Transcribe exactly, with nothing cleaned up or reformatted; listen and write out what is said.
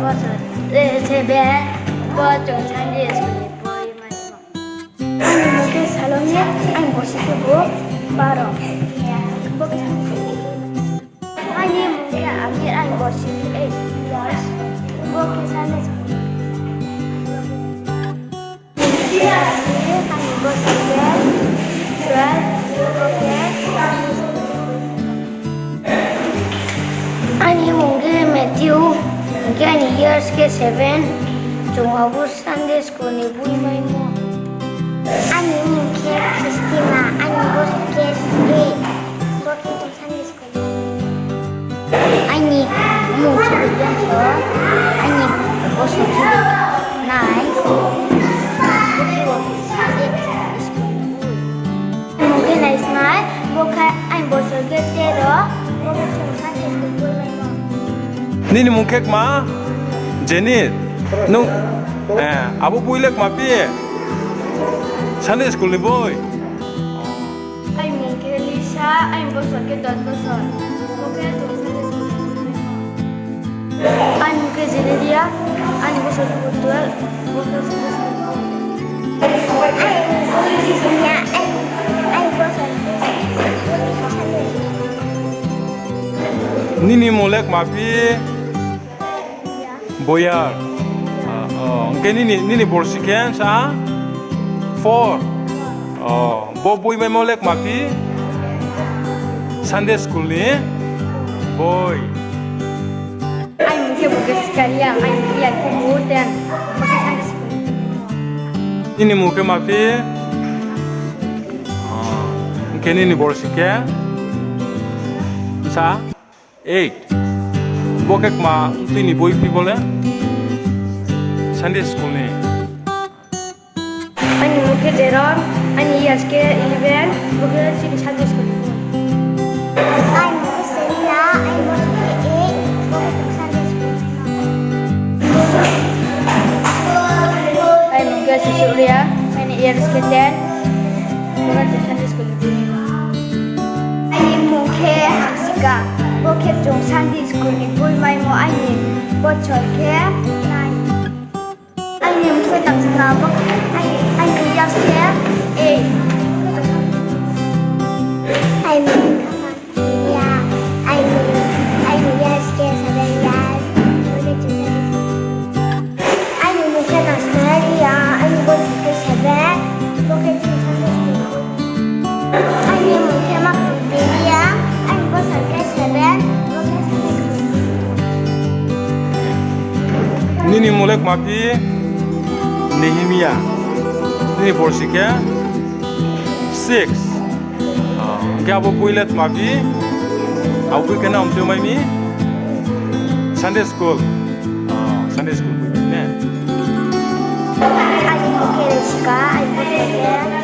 Seven, bo chung Sunday school ni boi maimo. Aini mung khe Salome, aini bosi khe bo baro. Bo khe Aini mung khe Amir, aini bosi khe eight years. Bo khe Sunday school. Aini bosi khe twelve, bo khe Sunday school. Aini mung khe Matthew, hingkhe aini years khe seven, chung abo Sunday school ni boi maimo. Aini mung khe Christina, aini bosi khe eight, bo khe chung Sunday school. Aini mung khe Johnson, aini bosi khe nine, bo khe Sunday school ni boi. Mung khe Naismai, bo khe aini bosi khe tero, bo khe chung Sunday school boi maimo. Nini mung khe kma? Jenny, nung, eh, abo boi le kma phi? Sunday school ni boi. Aini mung khe Lisa, aini bosi khe dos bosor. Bo khe chung Sunday school ni boi maimo. Aini mung khe Zenelia, aini bosi khe twelve, bo khe Sunday school ni boi. Aini mung khe Zenelia, aini, aini bosi khe Sunday school ni boi. Nini mung le kma phi? Boyar. Ah, oh, hingkhe nini, nini borsi khe sa? Four. Oh, bo boi maimo le kma phi? Sunday school ni boi. Aini mung khe bo khe Sikaria, aini mung khe ya khe bo ten, bo khe Sunday school. Nini mung khe ma phi? Oh, hingkhe nini borsi khe sa? Eight. Bo khe kma tini boi phi bo le? Sunday school ni. Aini mung khe Jeron, aini years khe eleven, bo khe chini Sunday school ni boi. Aini mung khe Selina, aini years khe eight, bo khe Sunday school ni. Aini mung khe Sisuria, aini years khe ten, bo khe Sunday school ni boi. Aini mung khe Hamsika, bo khe chung Sunday school ni boi maimo aini bochor khe nine. Aini mung khe Tangsana, bo khe aini, aini years khe eight. Aini mung khe Maria, aini, aini years khe seven years. Aini mung khe Nasmeria, aini bosi khe seven, bo khe chini Sunday school. Aini mung khe Maksubiria, aini bosi khe seven, bo khe Sunday school. Nini mung le kma phi? Nehemia. Nini borsi khe six. Ah, hingkhe abo boi le tma phi? Abo boi khe nang tui mai mi? Sunday school. Ah, Sunday school boi ne? Aini mung khe Rishika, aini bosi khe